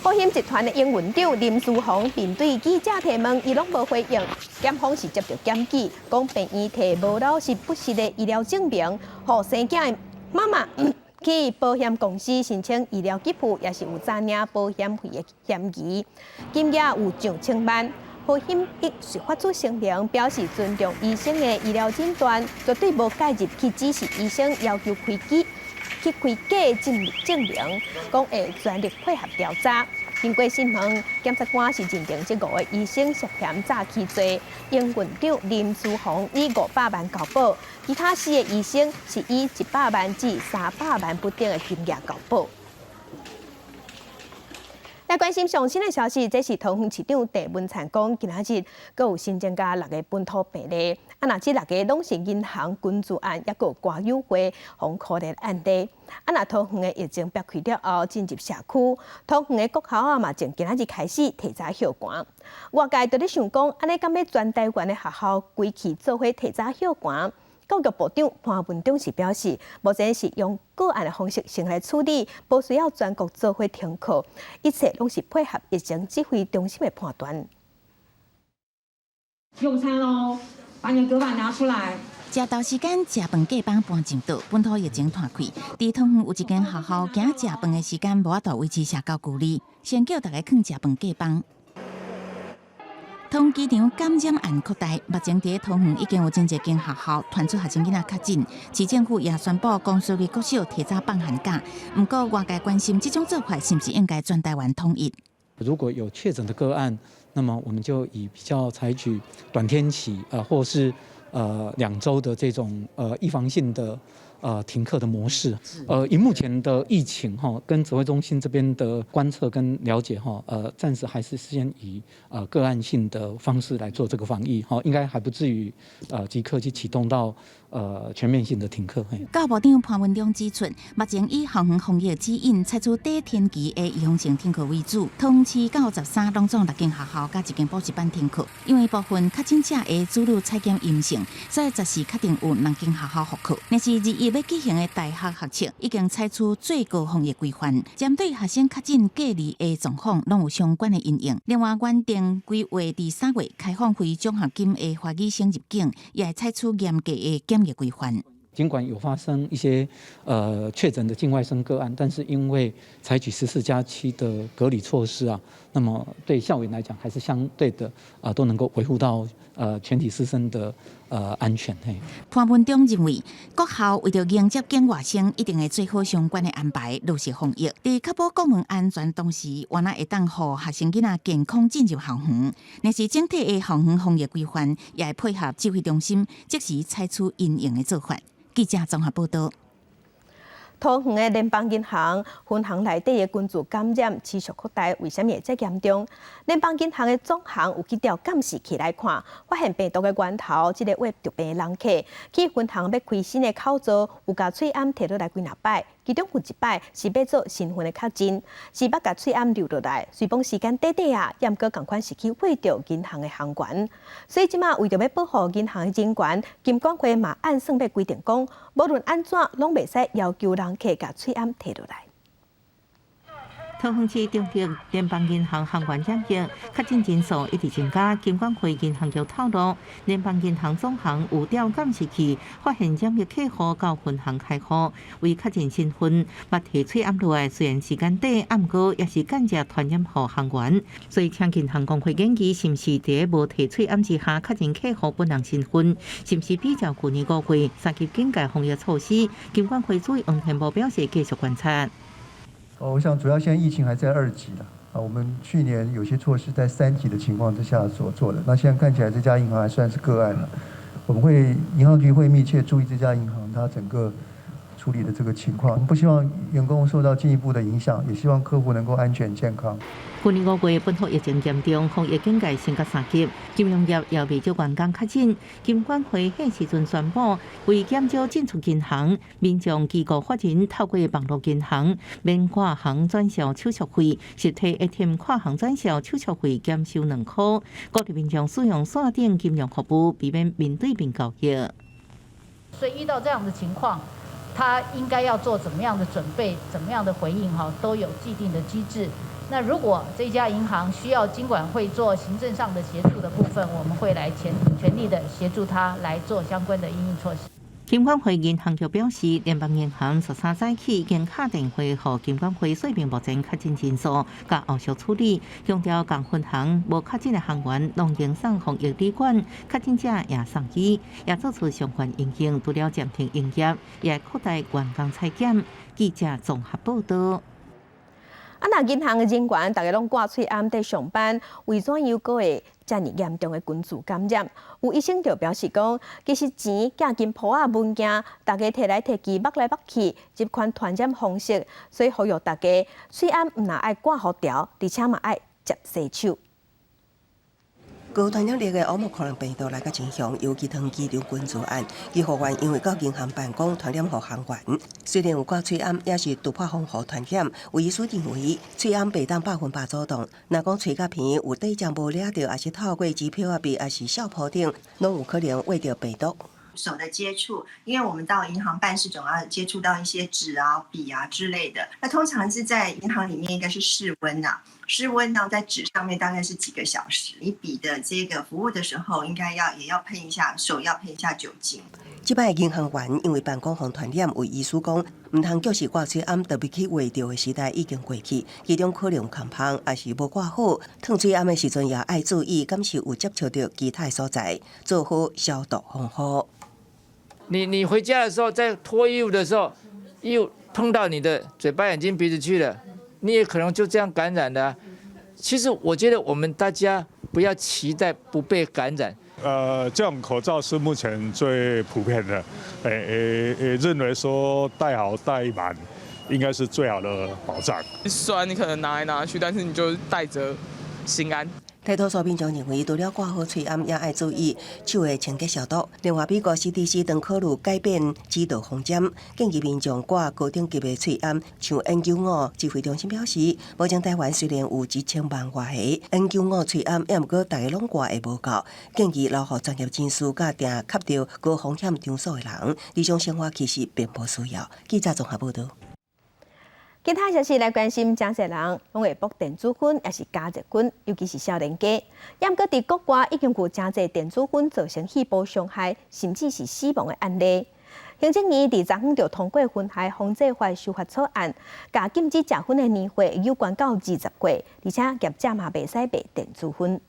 [SPEAKER 1] 和欣集團的營運長林書鴻面對記者提問，伊攏無回應。檢方是接著檢舉，講病院提無老實不實的醫療證明，予生囝的媽媽去保險公司申請醫療給付，也是有詐領保險費的嫌疑，金額有上千萬。和欣亦是發出聲明，表示尊重醫生的醫療診斷，絕對無介入去指示醫生要求開具去開假證證明，講會全力配合調查。經過審問，檢察官是認定這五個醫生涉嫌詐欺罪，營運長林書鴻以500萬交保，其他四個醫生是以100萬至300萬不等的金額交保。來關心上新的消息，這是桃園市長鄭文燦講，今仔日閣有新增加六个本土病例，啊，若這六个攏是銀行群聚案，抑閣有歌友會予箍的案例。啊，若桃園的疫情爆開了後，進入社區，桃園的國校啊嘛，從今仔日開始提早歇館。外界就咧想講，按呢敢欲全台灣的學校規氣做伙提早歇館？教育部長潘文忠是表示，目前是用個案的方式先來處理，無需要全國做伙停課，一切攏是配合疫情指揮中心的判斷。
[SPEAKER 11] 用餐囉，把你的隔板拿出來。
[SPEAKER 10] 食晝時間，食飯隔板搬進桌，本土疫情湠開。佇桃園有一間學校，驚食飯的時間無法度維持社交距離，先叫大家囥食飯隔板。桃園機場感染案擴大，目前佇桃園已經有真濟間學校傳出學生囡仔確診，市政府也宣布公私立國小提早放寒假。毋過外界關心這種做法是毋是應該全台灣統一？
[SPEAKER 12] 如果有確診的個案，那麼我們就以比較採取短天期，或是2週的這種預防性的停課的模式。以目前的疫情哈，跟指揮中心這邊的觀測跟了解哈，暫時還是先以個案性的方式來做這個防疫，哈，應該還不至於即刻去啟動到全面性的停課。
[SPEAKER 10] 教育部長潘文忠指出，目前以校園防疫指引採取短天期的預防性停課為主，桃園市到13攏總六間學校佮一間補習班停課，因為部分確診者的子女採檢陰性，所以14確定有兩間學校復課。若是21欲舉行的大學學測，已經採取最高防疫規範，針對學生確診隔離的狀況，攏有相關的因應。另外，原定規劃佇3月開放非獎學金的華語生入境，也會採取嚴格的檢疫規範。
[SPEAKER 12] 儘管有發生一些確診的境外生個案，但是因為採取14加7的隔離措施啊，那麼對校園來講還是相對的啊，都能夠維護到全體師生的安全。嘿，
[SPEAKER 10] 潘文忠認為，國校為著迎接境外生，一定會做好相關的安排，落實防疫，佇確保國門安全同時，嘛會當予學生囡仔健康進入校園。若是整體的校園防疫規範，也會配合指揮中心，即時採取因應的做法。記者綜合報道。
[SPEAKER 1] 桃園的聯邦銀行分行內底的群聚感染持續擴大，為啥物會遮嚴重？聯邦銀行的總行有去調監視器來看，發現病毒的源頭，這个穢著病的人客去分行欲開新的口座，有共喙罨提落來幾若擺，其中有一擺是欲做身份的確認，是捌共喙罨留落來，雖講時間短短啊，毋過仝款是去穢著銀行的行員。所以這馬為著欲保護銀行的人員，金管會嘛按算欲規定講，無論按怎攏袂使要求人客共喙罨提落來。
[SPEAKER 14] 桃園市中壢聯邦銀行行員染疫，確診人數一直增加。金管會銀行局透露，聯邦銀行總行有調監視器，發現染疫客戶到分行開戶，未確認身份，捌提喙罨落來，雖然時間短，毋過也是間接傳染予行員。所以請銀行公會研議，是毋是佇無提喙罨之下確認客戶本人身份，是毋是比照舊年5月三級警戒防疫措施？金管會主委黃天牧表示，繼續觀察。
[SPEAKER 6] 哦，我想主要現在疫情還在2級啦。啊，我們去年有些措施在3級的情況之下所做的，那現在看起來這家銀行還算是個案了。我們會銀行局會密切注意這家銀行它整個處理的這個情況，我們不希望員工受到進一步的影響，也希望客戶能夠安全健康。
[SPEAKER 14] 去年5月本土疫情嚴重，防疫警戒升到3級，金融業也袂少員工確診。金管會彼時陣宣布，為減少進出銀行，民眾機構法人透過網路銀行免掛行轉銷手續費，實體 ATM 跨行轉銷手續費減收2箍，鼓勵民眾使用線頂金融服務，避免面對面交易。
[SPEAKER 13] 所以遇到這樣的情況，他應該要做怎麼樣的準備，怎麼樣的回應？哈，都有既定的機制。那如果這家銀行需要金管會做行政上的協助的部分，我們會來全全力的協助他來做相關的因應措施。
[SPEAKER 14] 金管會銀行局表示，聯邦銀行13早起已經敲電話予金管會說明目前確診人數佮後續處理，強調仝分行無確診的行員攏應送防疫旅館，確診者也送醫，也做出相關因應，除了暫停營業，也擴大員工採檢。記者綜合報道。
[SPEAKER 1] 啊，若銀行的人員逐家攏掛喙罨佇上班，為怎樣閣會遮爾嚴重的群聚感染？有醫生就表示講，其實錢、寄金簿仔、文件，逐家提來提去、捌來捌去，這款傳染方式，所以呼籲大家，喙罨毋但愛掛予牢，而且嘛愛捷洗手。
[SPEAKER 27] 高傳染力的奧密克戎病毒來甲真兇，尤其桃園機場群聚案，醫護員因為到銀行辦公傳染予行員，雖然有掛喙罨，也是突破防護傳染。有醫師認為，喙罨袂當100%阻擋，若講喙佮鼻有底漿無掠著，抑是透過支票仔筆，抑是數簿頂，攏有可能搲著病毒。
[SPEAKER 15] 手的接觸，因為我們到銀行辦事總要接觸到一些紙啊、筆啊之類的。那通常是在銀行裡面應該是室溫啊，室溫呢在紙上面大概是幾個小時。你筆的這個服務的時候，應該要也要噴一下，手要噴一下酒精。
[SPEAKER 27] 這擺銀行員因為辦公予傳染，有醫師講，毋通局是掛喙罨特別去搲著的時代已經過去，其中可能有空芳，抑是無掛好，褪喙罨的時陣也愛注意，敢是有接觸著其他所在，做好消毒防護。
[SPEAKER 17] 你回家的時候，在脫衣服的時候，衣服碰到你的嘴巴、眼睛、鼻子去了，你也可能就這樣感染的。其實我覺得我們大家不要期待不被感染。
[SPEAKER 3] 這種口罩是目前最普遍的，欸，認為說戴好戴滿應該是最好的保障。
[SPEAKER 18] 雖然你可能拿來拿去，但是你就戴著心安。
[SPEAKER 27] 大多數民眾認為，除了掛好喙罨，也愛注意手的清潔消毒。另外，美國 CDC 正考慮改變指導方針，建議民眾掛高等級的喙罨。像 N95指揮中心表示，目前台灣雖然有1000萬外個 N95喙罨，也毋過逐家攏掛會無夠，建議留予專業人士佮定吸著高風險場所的人，日常生活其實並無需要。記者綜合報道。
[SPEAKER 1] 其他消息來關心，誠濟人攏會搏電子薰，抑是加熱薰，尤其是少年家。毋過佇國外已經有誠濟電子薰造成肺部傷害，甚至是死亡的案例。行政院佇昨昏就通過薰害防制法修法草案，共禁止食薰的年歲有懸到20歲，而且業者嘛袂使賣電子薰。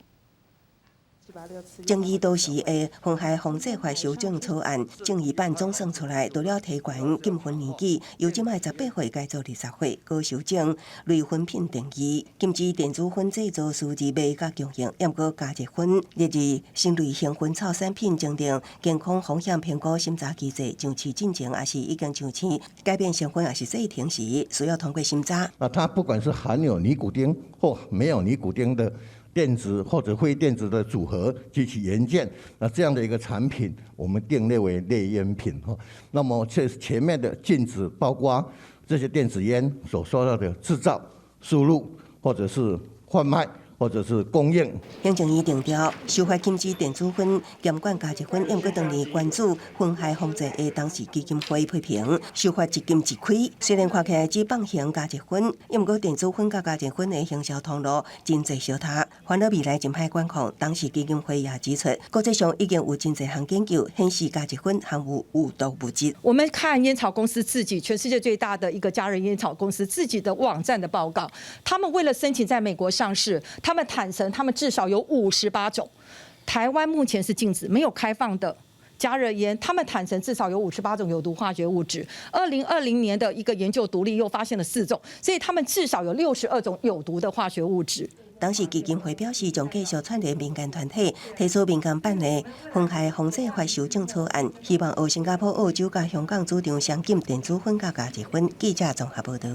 [SPEAKER 27] 爭議多時的薰害防制法修正草案，正義版總算出來，除了提懸禁薰年紀，由這擺18歲改做20歲，閣修正類薰品定義，禁止電子薰製造、輸入、賣佮供應，毋過加熱薰列入新類型薰草產品徵定健康風險評估審查機制上市進前，抑是已經上市，改變身份抑是制程時，需要通過審查。
[SPEAKER 19] 啊，它不管是含有尼古丁或沒有尼古丁的電子或者非電子的組合及其元件，那這樣的一個產品，我們定列為類菸品哈。那麼這前面的禁止包括這些電子菸所說到的製造、輸入或者是販賣，或者是供應。
[SPEAKER 27] 行政院定調，修法禁止電子薰、嚴管加熱薰，毋過當年關注薰害防治的董事基金會批評，修法一禁一開，雖然看起來只放行加熱薰，毋過電子薰佮加熱薰的行銷通路真濟相疊，煩惱未來真歹管控。董事基金會也指出，國際上已經有真濟項研究顯示加熱薰含有有毒物質。
[SPEAKER 4] 我們看菸草公司自己，全世界最大的一個加熱菸草公司自己的網站的報告，他們為了申請在美國上市，他們坦承，他們至少有58種。台灣目前是禁止、沒有開放的加熱菸，他們坦承至少有五十八種有毒化學物質。2020年的一個研究獨立又發現了4種，所以他們至少有62種有毒的化學物質。
[SPEAKER 27] 董事基金會表示，將繼續串聯民間團體，提出民間版的薰害防治法修正草案，希望學新加坡、澳洲佮香港主張雙禁電子薰佮加熱薰。記者綜合報導。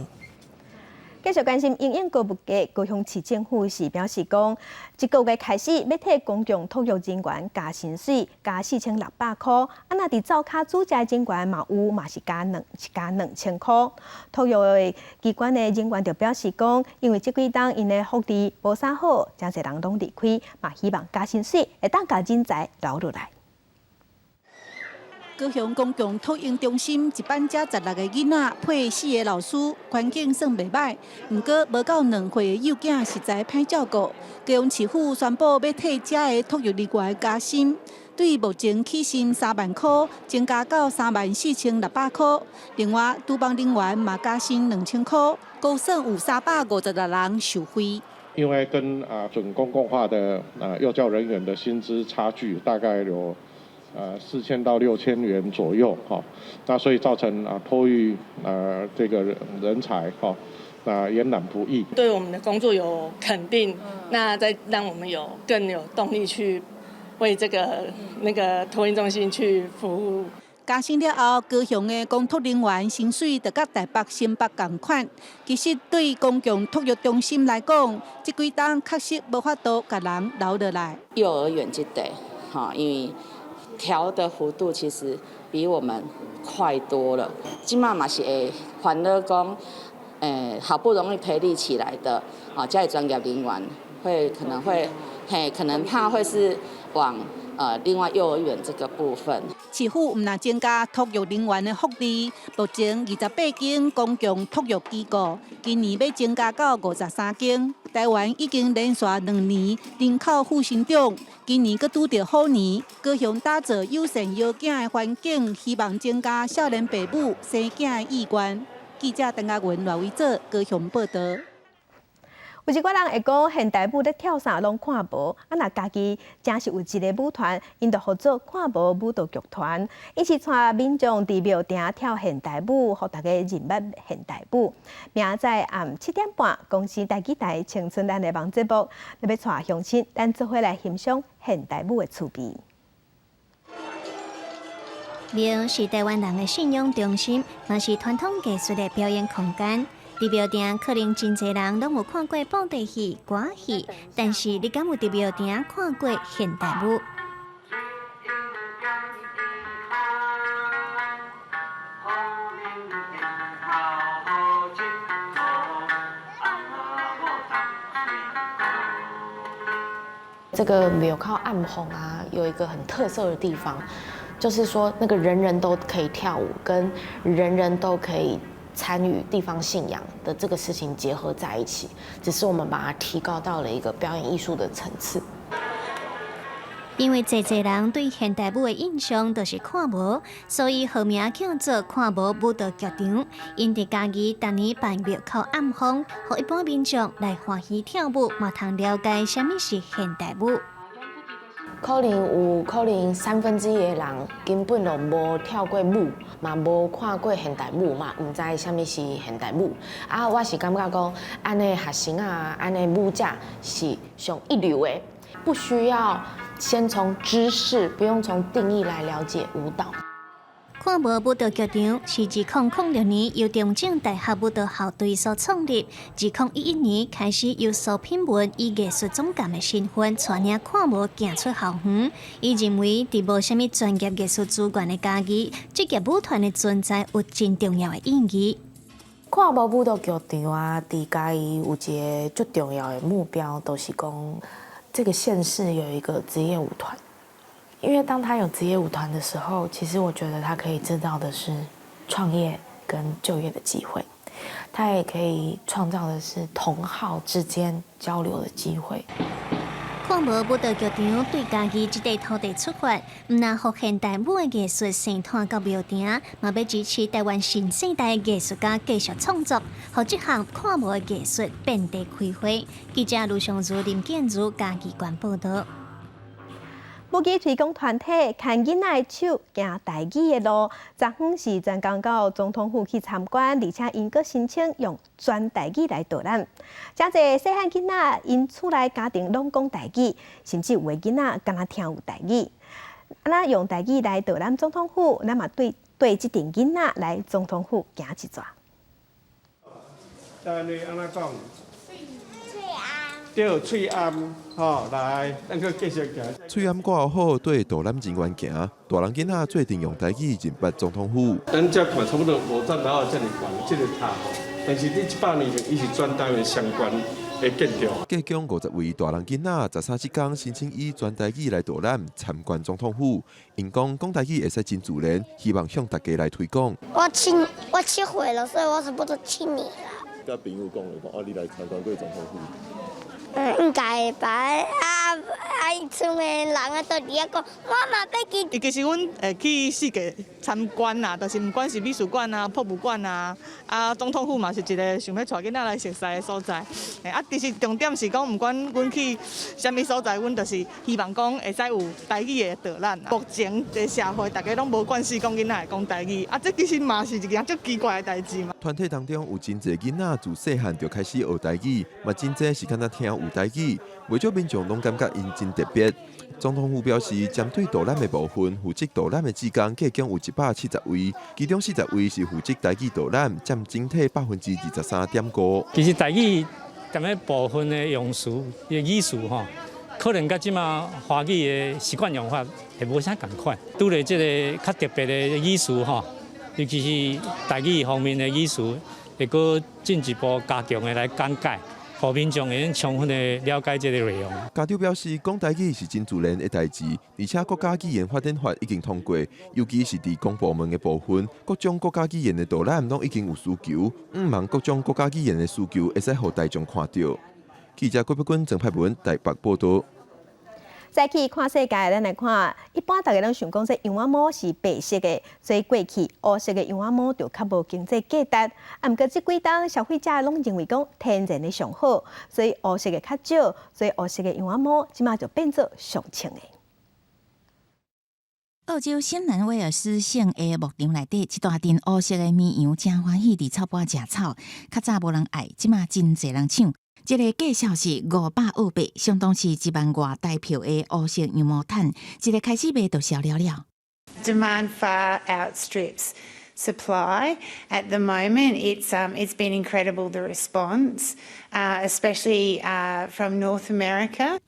[SPEAKER 1] 繼續關心營養高物價，高雄市政府是表示講，這個月開始欲替公共托育人員加薪水，加4600箍。啊，若佇灶跤煮食人員嘛有，嘛是加2000箍。托育的機關的人員就表示講，因為這幾冬𪜶的福利無啥好，誠濟人攏離開，嘛希望加薪水會當共人才留落來。
[SPEAKER 7] 高雄公共托嬰中心一班才16個囡仔，配四个老師，環境算袂䆀。毋過無夠2歲的幼囝實在歹照顧。高雄市府宣布欲替遮的托育人員加薪，對目前起薪3萬箍，增加到3萬4600箍。另外，廚房人員嘛加薪2000箍，估算有356人受惠。
[SPEAKER 16] 因為跟準公共化的幼教人員的薪資差距大概有4000到6000元左右，哈，那所以造成托育這個人才，哈，那延攬不易。
[SPEAKER 20] 對我們的工作有肯定，那再讓我們有更有動力去為這個那個托嬰中心去服務。
[SPEAKER 7] 加薪了後，高雄的公托人員薪水就佮台北、新北仝款。其實對公共托育中心來講，這幾冬確實無法度共人留落來。
[SPEAKER 24] 幼兒園這塊，哈，因為調的幅度其實比我們快多了。這馬嘛是會煩惱講，好不容易培力起來的啊，這的專業人員會可能會，嘿，可能怕會是往另外幼兒園這個部分。
[SPEAKER 7] 市府毋但增加托育人員的福利，目前28間公共托育機構，今年欲增加到53間。台灣已經連續2年人口負成長，今年閣拄著虎年，高雄打造友善搖囝的環境，希望增加少年爸母生囝的意願。記者鄧家文、賴偉哲高雄報導。
[SPEAKER 1] 有一寡人會講現代舞咧跳啥攏看無，啊若家己誠是有一个舞團，𪜶就號做看無舞蹈劇團，𪜶是帶民眾佇廟埕跳現代舞，予大家認捌現代舞。明仔載暗7點半，公視台語台青春咱的網節目，欲帶鄉親，咱做伙來欣賞現代舞的趣味。
[SPEAKER 21] 廟是台灣人的信仰中心，嘛是傳統藝術的表演空間。佇廟埕可能真濟人攏有看過布袋戲、歌仔戲，但是你敢有佇廟埕看過現代舞？
[SPEAKER 26] 這個廟口暗紅啊，有一個很特色的地方，就是說那個人人都可以跳舞，跟人人都可以參與地方信仰的這個事情結合在一起，只是我們把它提高到了一個表演藝術的層次。
[SPEAKER 21] 因為濟濟人對現代舞的印象都是看無，所以號名叫做看無舞蹈劇場。𪜶佇嘉義逐年辦廟口暗訪，予一般民眾來歡喜跳舞，嘛通了解啥物是現代舞。
[SPEAKER 26] 可能有可能1/3的人根本就無跳過舞，嘛無看過現代舞，嘛毋知啥物是現代舞。啊，我是感覺講，按呢學生啊，按呢舞者是上一流的，不需要先從知識，不用從定義來了解舞蹈。
[SPEAKER 21] 看無舞蹈劇場是2006年由中正大學舞蹈校隊所創立，2011年開始由蘇品文以藝術總監的身份帶領看無行出校園。伊認為，佇無啥物專業藝術資源的嘉義，職業舞團的存在有真重要的意義。
[SPEAKER 27] 看
[SPEAKER 2] 看無舞蹈劇場啊，佇嘉義有一個足重要的目標，就是講這個縣市有一個職業舞團。因為當他有職業舞團的時候，其實我覺得他可以製造的是創業跟就業的機會，他也可以創造的是同好之間交流的機會。
[SPEAKER 21] 看無舞蹈劇場對嘉義這塊土地出發，毋但予現代舞的藝術生湠到廟埕，嘛欲支持台灣新世代藝術家繼續創作，予這項看無的藝術遍地開花。記者盧尚如、林建如嘉義縣報導。
[SPEAKER 1] 母語推廣團體牽囡仔的手行台語的路，昨昏是專工到總統府去參觀，而且𪜶閣申請用全台語來導覽。誠濟細漢囡仔𪜶厝內家庭攏講台語，甚至有的囡仔敢若聽有台語。啊，若用台語來導覽總統府，咱嘛綴綴這陣囡仔來總統府行一逝。
[SPEAKER 5] 但你按怎講？對，喙罨，吼，來，咱閣繼續行。
[SPEAKER 8] 喙罨掛好，綴導覽人員行，大人囡仔做陣用台語認捌總統府。
[SPEAKER 5] 咱這看差不多五層樓仔遮爾懸，這個塔吼，但是佇100年前，伊是全台灣上懸的建築。
[SPEAKER 8] 計共50位大人囡仔，13這工申請以全台語來導覽參觀總統府。𪜶講講台語會使真自然，希望向大家來推廣。
[SPEAKER 9] 我7歲了，所以我差不多7年了。
[SPEAKER 8] 佮朋友講咧，講啊，你來參觀過總統府。
[SPEAKER 9] 嗯，應該吧。啊啊！賰的人啊，都佇遐講，我嘛欲去。
[SPEAKER 22] 其實阮會去四界參觀啦，就是毋管是美術館啊、博物館啊，啊總統府嘛是一個想欲帶囡仔來熟似的所在。啊，其實重點是講，毋管阮去啥物所在，阮就是希望講會使有台語的導覽。目前的社會，大家攏無慣勢講囡仔會講台語，啊，這其實嘛是一件足奇怪的代誌嘛。
[SPEAKER 8] 團體當中有真濟囡仔自細漢就開始學台語，嘛真濟是敢若聽有台語，袂少民眾攏感覺𪜶真特別。總統府表示，針對導覽的部分，負責導覽的志工計共有170位，其中40位是負責台語導覽，佔整體23.5%。
[SPEAKER 23] 其實台語踮咧部分的用詞的語詞吼，可能佮這馬華語的習慣用法會無啥仝款。拄著這个較特別的語詞吼，尤其是台語方面的語詞，會閣進一步加強的來講解。予民眾會用充分的了解這个內容。
[SPEAKER 8] 家長表示，講台語是真自然的代誌，而且國家語言發展法已經通過，尤其是佇公部門的部分，各種國家語言的導覽攏已經有需求，向望各種國家語言的需求會使予大眾看著。記者郭碧君、鄭派文台北報導。
[SPEAKER 1] 再去看世界，咱來看，一般大家攏想講，這羊仔毛是白色的，所以過去烏色的羊仔毛就較無經濟價值。啊，毋過這幾冬消費者攏認為講天然的上好，所以烏色的較少，所以烏色的羊仔毛這馬就變做上穿的。
[SPEAKER 10] 澳洲新南威爾斯省的牧場內底，一大陣烏色的綿羊，誠歡喜佇草埔食草。較早無人愛，這馬真濟人搶。這个價數是500澳幣，相當是1萬外台票的烏色羊毛毯，一个開始賣就銷了了。
[SPEAKER 25] Demand far outstrips supply at the moment. It's been incredible, the response, especially from North America.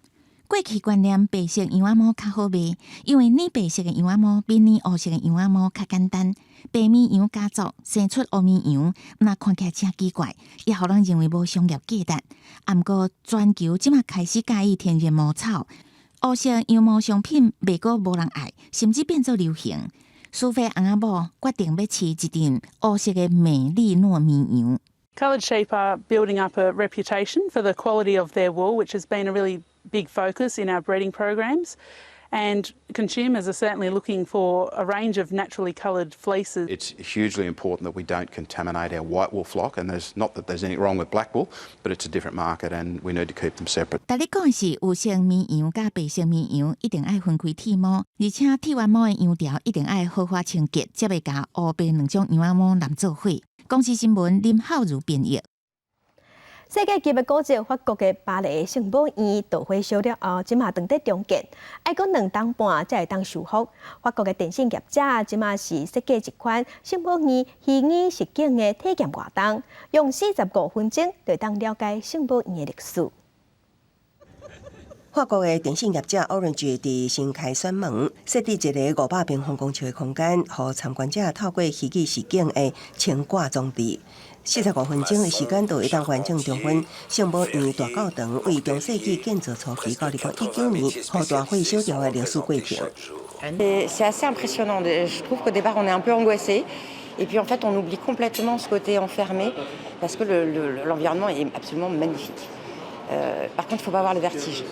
[SPEAKER 10] 過去觀念白色羊仔毛較好賣，因為染白色的羊仔毛比染烏色的羊仔毛較簡單。白綿羊家族生出烏綿羊，若看起來誠奇怪，也予人認為無商業價值。啊，毋過全球這馬開始佮意天然毛草，烏色羊毛商品袂閣無人愛，甚至變做流行。蘇菲翁仔某決定欲飼一陣烏色的美利諾綿羊。
[SPEAKER 28] Coloured sheep are building up a reputation for the quality of their wool, which has been a really big focus in our breeding programs. And consumers are certainly looking for a range of naturally coloured fleeces.
[SPEAKER 29] It's hugely important that we don't contaminate our white wool flock, and there's not that there's anything wrong with black wool, but it's a different market and we need to keep them separate.
[SPEAKER 10] 逐日講的是有色綿羊佮白色綿羊一定愛分開剃毛，而且剃完毛的羊條一定愛好好清潔，才袂共烏白兩種羊仔毛攕做伙。公視新聞林浩如編譯。
[SPEAKER 1] 世界級的古蹟法國的巴黎聖母院導火燒了後，這馬正佇重建，愛閣2冬半才會當修復。法國的電信業者這馬是設計一款聖母院虛擬實境的體驗活動，用45分鐘就會當了解聖母院的歷史。
[SPEAKER 27] 法國的電信業者 Orange 佇新凱旋門設置一个500平方公尺的空間，予參觀者透過虛擬實境的穿掛裝置。45分鐘的時間就會當完成重溫聖母院大教堂為中世紀建造初期到2019年予大火燒掉的歷史過程。
[SPEAKER 3] C'est assez impressionnant. Je trouve qu'au départ, on est un peu angoissé. Et puis en fait, on oublie complètement ce côté enfermé parce que l'environnement est absolument magnifique. Par contre, il ne faut pas avoir le vertige.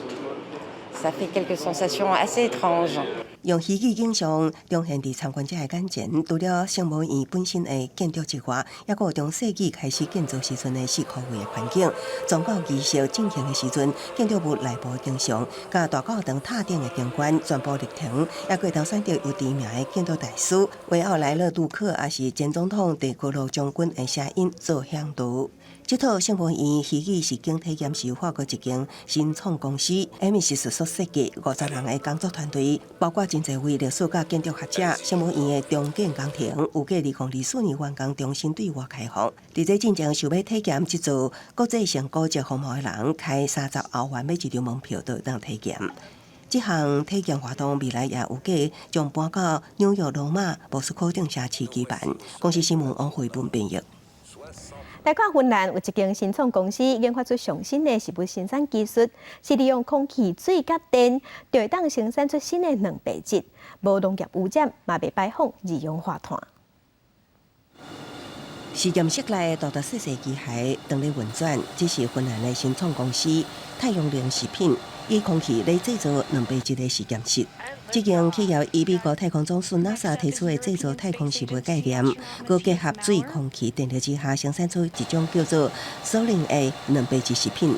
[SPEAKER 3] Ça fait quelques sensations assez étranges.
[SPEAKER 27] 用虛擬景象呈現佇參觀者的眼前，除了聖母院本身的建築之外，抑閣有中世紀開始建造時陣的四箍圍的環境，宗教儀式進行的時陣，建築物內部的景象，佮大教堂塔頂的景觀，全部歷程，抑閣會當選擇有知名的建築大師維奧萊勒杜克，抑是前總統戴高樂將軍的聲音做響導。這套聖母院虛擬實境體驗是由法國一間新創公司 Emisis 所設計，50人的工作團隊，包括真濟位歷史佮建築學者。聖母院的重建工程預計2024年完工，重新對外開放。佇這進前想欲體驗這座國際性古蹟風貌的人，開30歐元買一張門票就會當體驗。這項體驗活動未來也預計將搬到紐約、羅馬、莫斯科等城市舉辦。公視新聞王慧文編譯。
[SPEAKER 1] 來看芬蘭有一間新創公司研發出上新的食物生產技術，是利用空氣、水佮電，就會當生產出新的蛋白質，無農業污染，嘛袂排放二氧化碳。
[SPEAKER 27] 實驗室內大大細細機械當咧運轉，這是芬蘭的新創公司太陽能食品以空氣來製造蛋白質的實驗室。這間企業以美國太空總署 NASA 提出的製造太空食物概念，閣結合水、空氣、電力之下，生產出一種叫做 Solein 的蛋白質食品。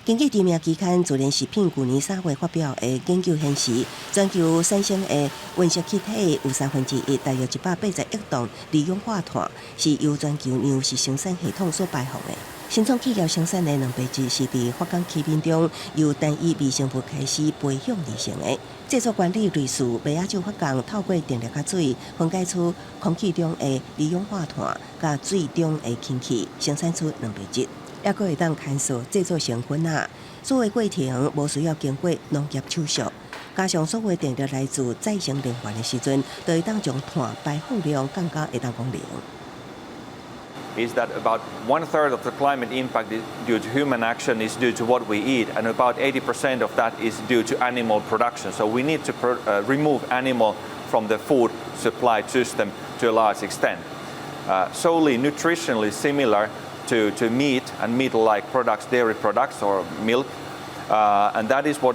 [SPEAKER 27] 根據知名期刊《自然食品》舊年3月發表的研究顯示，全球產生的溫室氣體有1/3，大約180億噸二氧化碳，是由全球糧食生產系統所排放的。新創企業生產的蛋白質是佇發酵器皿中由單一微生物開始培養而成的。製作原理類似麥仔酒發酵，透過電力佮水分解出空氣中的二氧化碳，佮水中的氫氣，生產出蛋白質。抑閣會當牽索製作成粉仔，所有過程無需要經過農業手續，加上所有電力來自再生能源的時陣，就會當將碳排放量降到會當講零。
[SPEAKER 6] Is that about one third of the climate impact due to human action is due to what we eat, and about 80% of that is due to animal production. So we need to remove animal from the food supply system to a large extent. Solely nutritionally similar to meat and meat-like products, dairy products or milk, and that is what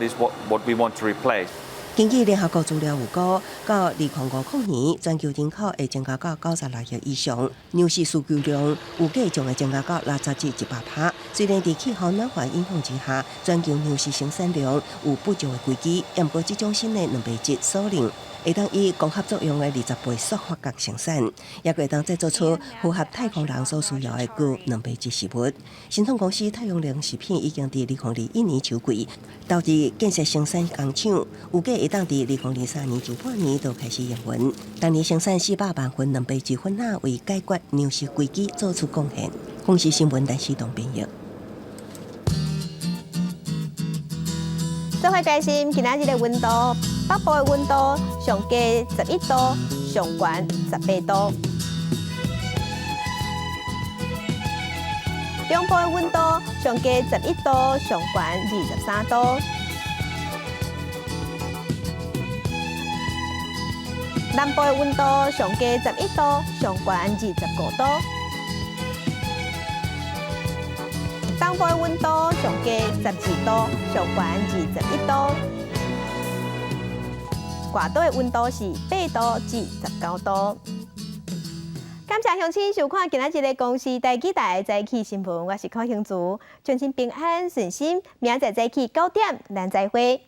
[SPEAKER 6] we want to replace.
[SPEAKER 27] 根據聯合國資料預估，到2050年，全球人口會增加到96億以上，糧食需求量預計將會增加到60至100%。雖然佇氣候暖化影響之下，全球糧食生產量有不足的危機，毋過這種新的蛋白質 Solein 會當以光合作用的20倍速發酵生產，也會當製作出符合太空人所需要的高蛋白質食物。新創公司太陽能食品已經佇2021年籌備，投資建設生產工廠，預計會當佇2023年上半年就開始營運。當年生產400萬份蛋白質粉仔，為解決糧食危機做出貢獻。公視新聞陳思東編譯。
[SPEAKER 1] 做伙關心今仔日的溫度，北部的溫度上低11度，上懸18度。中部的溫度上低11度，上懸23度。南部的溫度上低11度，上懸25度。東部的溫度上低12度，上懸21度。外島的溫度是8度至19度。感謝鄉親收看今仔日的公視台語台早起新聞，我是柯興竹，祝恁平安順心，明仔載早起9點，咱再會。